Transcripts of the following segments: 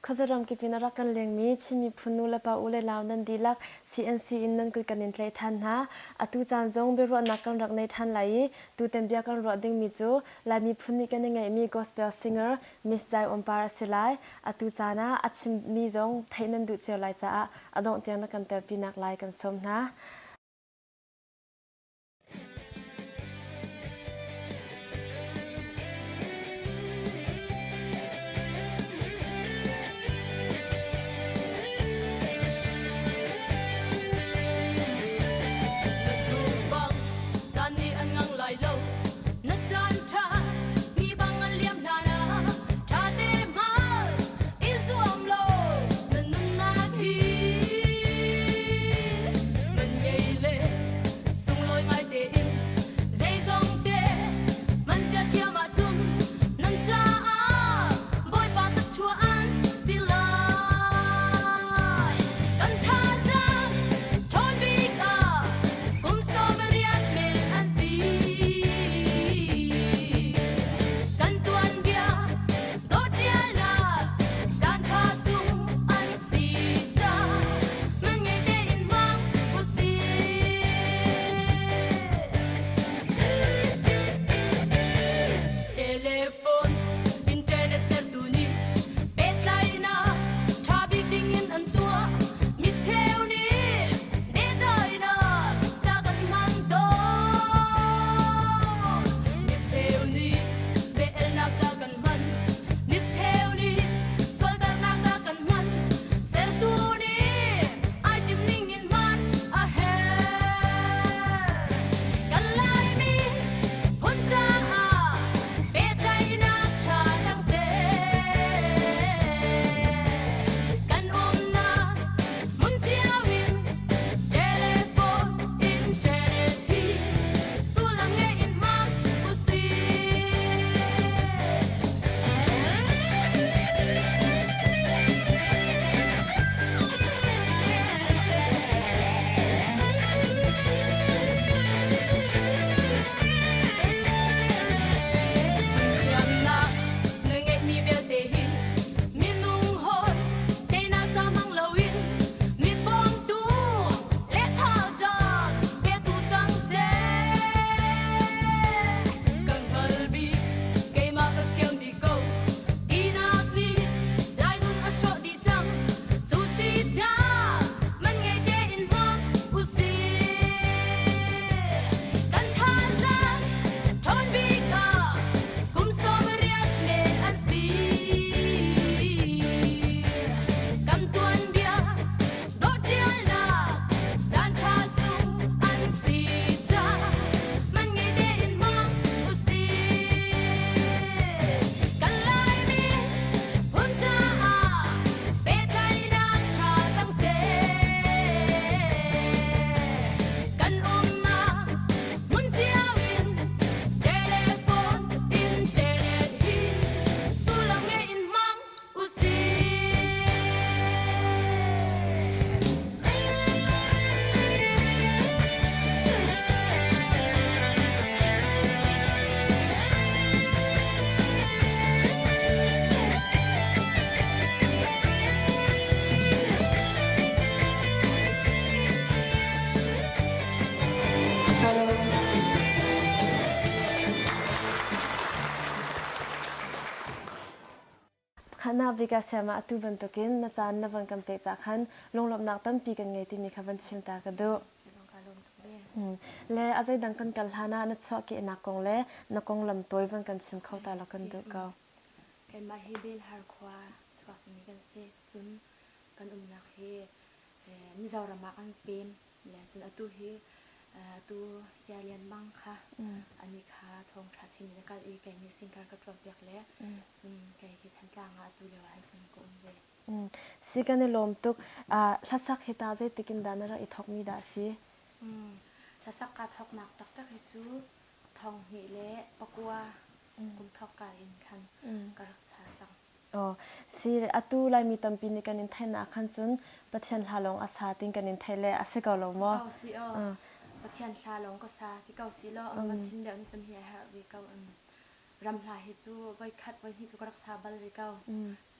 Khuazaram kip in a rak kan lengmi Chin miphun nu le pa u le nau nan dihlak CNC in nan kut kan in tlaih ṭhan hna. Atu caan zong biaruahnak kan rak nei ṭhan lai i tutan bia kan ruah dingmi cu Lai miphun nih kan i ngeihmi gospel singer Miss Zai Awm Par a si lai. Atu caan ah a chimmi zong theih nan duh cio lai caah a dongh tiang na kan telpinak lai kan sawm hna. Khana bika siama atu bantukin na caan na van kan pek ca khan lunglawmhnak tampi kan ngei timi kha van chim ta ka duh. Le a zeidang kan kal hlan ah na chuahkehnak kong le na konglam tawi van kan chim kho ta la kan duh ko. Keimah hi Belhar khua chuakmi kan si. Cun kan umnak hi Mizoram ah kan pem. Le cun atu hi atu Saya Lian Mang kha ani kha thawngṭha chim in a kal i kei nih singkar ka ṭuanpiak le cun kei hi Thantlang ah atu lio ah hin cun ka um ve. Si kan i lawm tuk. Hlasak hi ta zeitik in dah na rak i thawkmi dah a si? Hlasak kaa thawknak taktak hi cu thong hnih le pakua kum thawkka in khan ka rak sa cang. Aw, si atu Laimi tampi nih kan in theihnak khan cun Pathian hla lawng a sa tin kan in theih le a si ko lo maw? Ko si aw. Pathian hla lawng ka sa ti ko si law an van chim deuh ni sam hi a herh ve ko. Ram hla hi cu voikhat voihnih cu ka rak sa bal ve ko.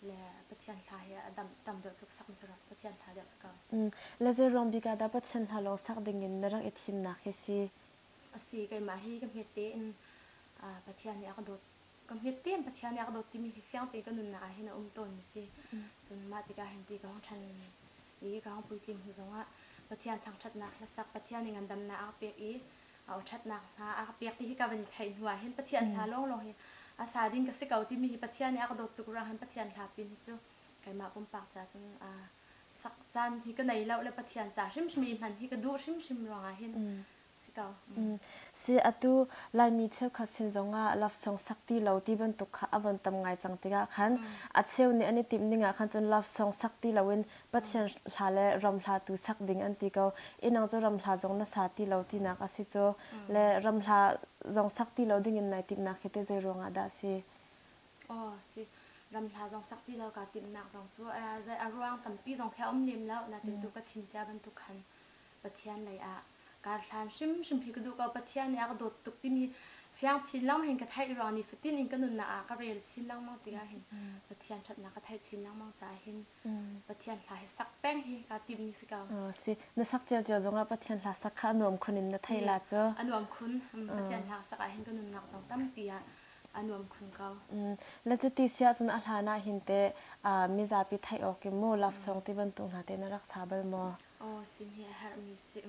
Le Pathian hla hi a dam tam deuh cu ka sak mi cu Pathian hla deuh si ko. Le zei ruang bik ah dah Pathian hla lawng sak ding in na rak i thimnak hi si? A si, keimah hi ka hmet tein Pathian nih a ka dawt. Ka hmet tein Pathian nih a ka dawt timi hi fiang tein ka nunnak ah hin a um tawn mi si. Cun mah tikah hin ti ka hung ṭhan i ka hung puitling hnu zongah Pathian thangṭhatnak hlasak Pathian nih ngandamnak a ka pek i a ṭhatnak hna a ka pek ti hi ka van i theih hnu ah hin Pathian hla lawnglawng hi a sa ding ka si ko timi hi Pathian nih a ka dawt tuk ruang hin Pathian hla pin hi cu keimah pumpak ca cun sak caan hi ka nei lo le Pathian ca hrimhrim i hman hi ka duh hrimhrim ruangah hin si ko. Si atu Laimi cheukhat sin zongah love song sak ti lo ti bantuk kha a von tam ngai cang tikah khan a cheu nih an i timh ning ah khan cun love song sak ti loin Pathian hla le ram hla tu sak ding an ti ko. Inang cu ram hla zong na sa ti lo tinak a si cu. Le ram hla zong sak ti lo ding in nai timhnak hi te zei ruangah dah si? Aw si ram hla zong sak ti lo kaa timhnak zong cu zei a ruang tampi zong khi a um lem lo natin tu ka chim cia bantuk khan Pathian lei ah kar hlan hrimhrim hi ka duh ko. Pathian nih a ka dawt tuk timi fiang chin lengmang hin ka theih ruang nifatin in ka nunnak ah ka rel chin lengmang tikah hin Pathian ṭhatnak ka theih chin lengmang caah hin Pathian hla hi sak peng hi kaa timmi si ko. Si na sak cio zongah Pathian hla sak kha a nuam khun in na thei la cu. A nuam khun. Pathian hla sak ah hin ka nunnak zong tampi ah a nuam khun ko. Le cuti si ahcun a hlan ah hin teh mizapi theih awk in mu love song ti bantuk hna te na rak sa bal maw? Aw sim hi a herhmi si.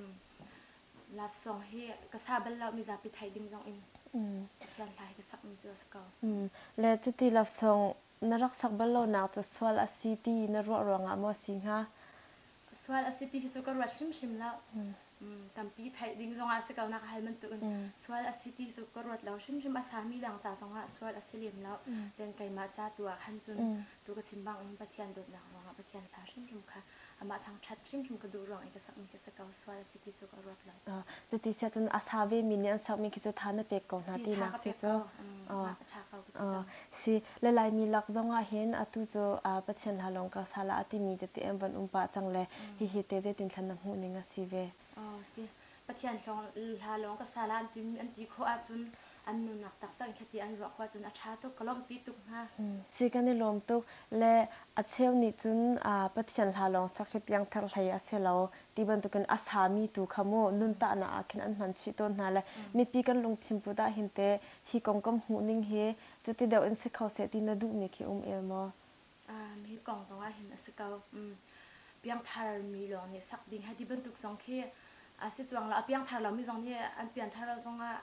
Love song hi ka sa bal lo mizapi theih ding zong in Pathian hla hi ka sakmi cu a si ko. Le cuti love song na rak sak bal lonak cu sual a si ti na ruah ruangah maw a si hnga? Sual a si ti hi cu ka ruat hrimhrim lo. Tampi theih ding zongah a si ko nak hal bantukin sual a si ti cu ka ruat lo hrimhrim a sami dang ca zongah sual a si lem lo. Then keimah ca tu ah khan cun tu ka chim bang in Pathian dawtnak ruangah Pathian hla hrimhrim kha amah thangṭhat hrimhrim ka duh ruang i ka sakmi ka si ko sual a si ti cu ka ruat lo. Cuti siah cun a sa ve mi nih an sakmi khi cu tha na pek ko hna tinak si cu. Si le Laimi lak zongah hin atu cu Pathian hla lawng ka sala a timi tete an van um pah cang le hihi te zeitin thlan na hmuh ning a si ve. Si Pathian hla lawng ka sala an ti an ti khawh ahcun an nunnak taktak in khati an ruah khawh ahcun a ṭha tuk ka lawmhpi tuk hna. Si kan i lawm tuk le a cheu nih cun Pathian hla lawng sak hi piangthar hlei a si lo ti bantukin a sami tu kha mu nun tahnak ah khin an hman chih tawn hna le mipi kan lungthin put ah hin te hi kong kan hmuh ning hi cuti deuh in si kho seh ti na duhmi khi um el maw? Hi kong zong ah hin a si ko. Piangthar mi lawng nih sak ding hei ti bantuk zong khi a si cuang lo. A piangthar lomi zong nih an pianthar lo zong ah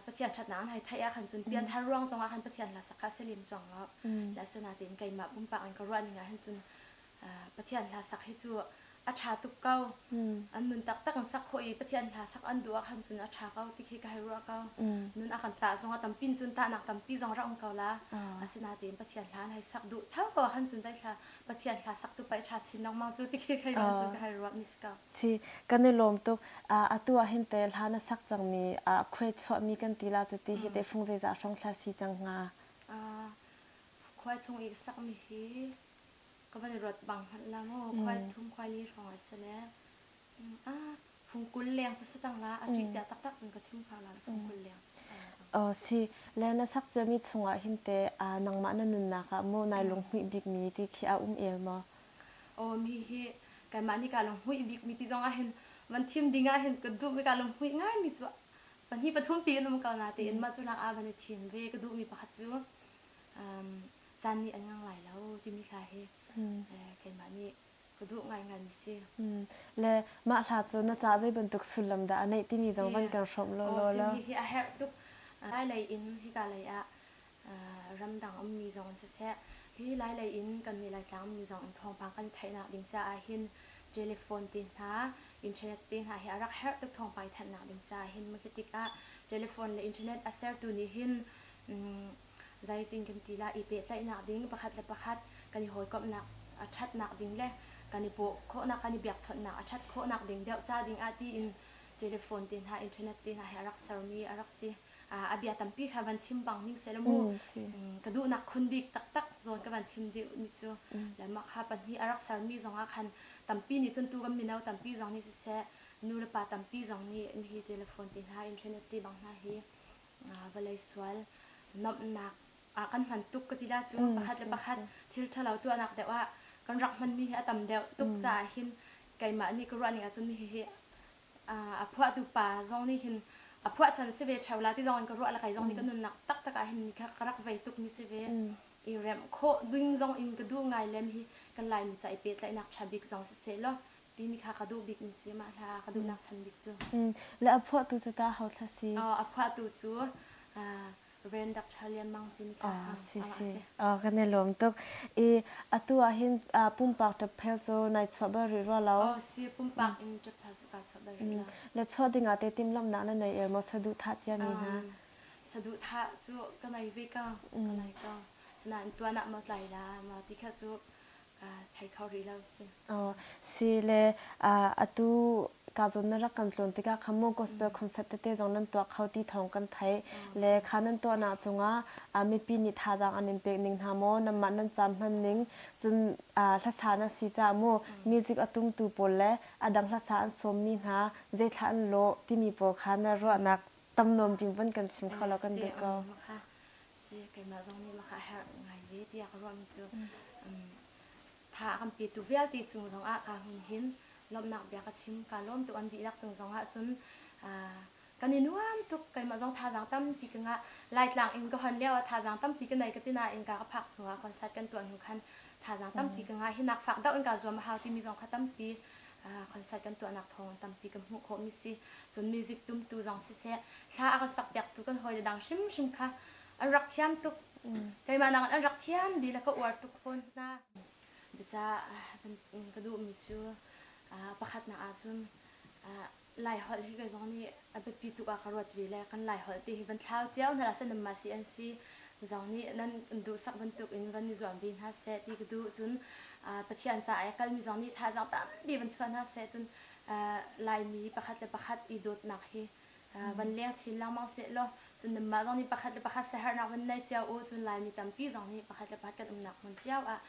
Pathian ṭhatnak an hei theih ah khan cun pianthar ruang zong ah khan Pathian hla sak kha a si lem cuang lo. Le asinain keimah pumpak in ka ruah ning ah hin cun Pathian hla sak hi cu a ṭha tuk ko. An nun taktak in sak khawh i Pathian hla sak an duh ah khan cun a ṭha ko ti khi ka hei ruah ko. Nun a kan tah zong a tampi in cun tahnak tampi zong rak um ko la. Asinain Pathian hla an hei sak duh tho ko ah khan cun zeithla Pathian hla sak cu pei ṭha chin lengmang cu ti khi hei van cun ka hei ruah mi si ko. Si kan i lawm tuk. Atu ah hin te hla na sak cangmi khuai chuahmi kan ti la cu ti hi te fung zeizah hrawng thla si cang hnga? Khuai chung i sakmi hi ka van i ruat bang hmanh la mu khuai thum khuai li hrawng a si le ah fung 20 leng cu si cang la a ṭih cia taktak cun ka chim kho la fung 20 leng cu si cang Oh si le na sak ciami chungah hin te nangmah na nunnak ah mu nai lunghmuih bikmi ti khi a um el maw? Oh mi hi keimah nih ka lunghmuih bikmi ti zong ah hin van thim ding ah hin ka duh mi ka lunghmuih ngai mi cu pahnih pathum pi in um ko na tein mah cu lak ah van i thim ve ka duh mi pakhat cu caan nih an ngang lai lo timi hla hi keimah nih ka duh ngaingai mi si. Le mah hla cu na ca zei bantuk sullam dah a neih timi zong van kan hrawmh lawlaw la. Hi hi a herh tuk. Lai lei in hika lei ah ramdang ummi zong an siseh hi lai lei in kan nih Laitlang ummi zong in thawngpang kan theihnak ding caah hin telephone te hna internet te hna hi a rak herh tuk thawngpang i thanhnak ding caah hin khi tikah telephone le internet a sertu nih hin Zeitin kan ti lai i pehtlaihnak ding pakhat le pakhat kan i hawikomhnak a ṭhatnak ding le kan i paw khawhnak kan i biakchawnhnak a ṭhat khawhnak ding deuh ca ding ah tiin telephone te hna internet te hna he a rak sermi a rak si. A bia tampi kha van chim bang ning seh mu ka duhnak khun bik taktak zawn ka van chim deuh mi cu le mah kha pahnih a rak sermi zong ah khan tampi nih cun tu kan mino tampi zong nih siseh nu le pa tampi zong nih hi telephone te hna internet te bang hna hi vawlei sual nomhnak. Ah kan hman tuk ka ti la cu pakhat le pakhat thil ṭhalo tuahnak deuh ah kan rak hmanmi hi a tam deuh tuk caah hin keimah nih ka ruah ning ahcun hihi a phuahtu pa zong nih hin a phuah chan si ve ṭheo la ti zong in ka ruah le kei zong nih ka nunnak taktak ah hin kha ka rak vei tuk mi si ve. I remh khawh ding zong in ka duh ngai lem hi kan Laimi ca i pehtlaihnak ṭha bik zong siseh law timi kha ka duh bik mi si mah hla ka duhnak chan bik cu. Le a phuahtu cu tah ho thla si? A phuahtu cu Rev. Dr. Lian Mang timi kha Ah, si si. Ah, kan i lawm tuk. I atu ah hin pumpak ṭapphel cu nai chuah bal rih rua lo. Oh, si pumpak in ṭapphel cu kaa chuah bal rih lo. Le chuah ding ah te timhlamhnak na nei el maw saduhthah ciami hna? Saduhthah cu ka ngei ve ko. Ka ngei ko. Sinain tuan ah maw tlai la maw ti kha cu thei kho rih lo si. Si le atu ka zawn na rak kan tlawn tikah kha maw gospel concert tete zong nan tuah kho ti thawng kan theih le kha nan tuahnak cungah mipi nih thazaang an in pek ning hna maw nanmah nan caan hman ning cun hlasa na si caah mu music a tumtu pawl le a dang hlasa an sawmmi hna zeithla an lawh timi pawl kha na ruahnak tam nawn pin van kan chim kho lo kan duh ko. Si keimah zong nih maka herh ngai ve tiah ka ruahmi cu tha a kan petu vialte cung zongah ka hun hin lawmhnak bia ka chim ka lawm tuk an dihlak cung zongah cun kan i nuam tuk keimah zong thazaang tampi ka ngah Laitlang in ka hon lio ah thazaang tampi ka nei ka ti nain ka ka phak hnu ah concert kan tuah hnu khan thazaang tampi ka ngah hinak fak deuh in ka zuam a hau timi zong kha tampi concert kan tuahnak thawng tampi ka hmuh khawhmi si cun music tumtu zong siseh thla a kan sakpiaktu kan hawile dang hrimhrim kha an rak thiam tuk keimah nak an rak thiam dih le ka uar tuk fawn hna bica ka duhmi cu pakhatnak ahcun Laiholh hi kei zong nih a biapi tuk ah ka ruat ve le kan Laiholh te hi van thlau cio hna hlah seh nanmah CNC zong nih nan duhsak bantuk in van i zuam ve hna seh ti ka duh. Cun Pathian caah a kalmi zong nih thazaang tampi van chuah hna seh. Cun Laimi pakhat le pakhat i dawtnak hi van leng chin lengmang seh law cun nanmah zong nih pakhat le pakhat siaherhnak van nei cio u. Cun Laimi tampi zong nih pakhat le pakhat kan umnak hmun cio ah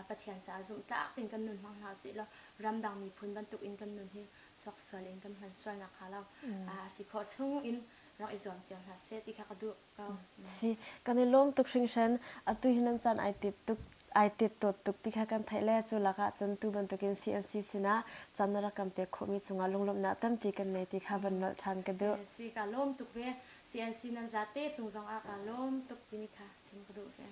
Pathian caah zumhtlak tein kan nun hmang hna usih law ramdang miphun bantuk in kan nun hi suaksual in kan hman sual nakhnga lo a si khawh chung in rak i zuam cio hna seh ti kha ka duh ko. Si, kan i lawm tuk hringhran. Atu hi nan caan ai tit tuk ai tit tawt tuk ti kha kan theih le cu lakah cun tu bantukin CNC sinah caan na rak kan pek khawhmi cungah lunglawmhnak tampi kan nei ti kha van nolh ṭhan ka duh. Si, ka lawm tuk ve. CNC nan zate cung zongah ka lawm tuk timi kha chim ka duh ve.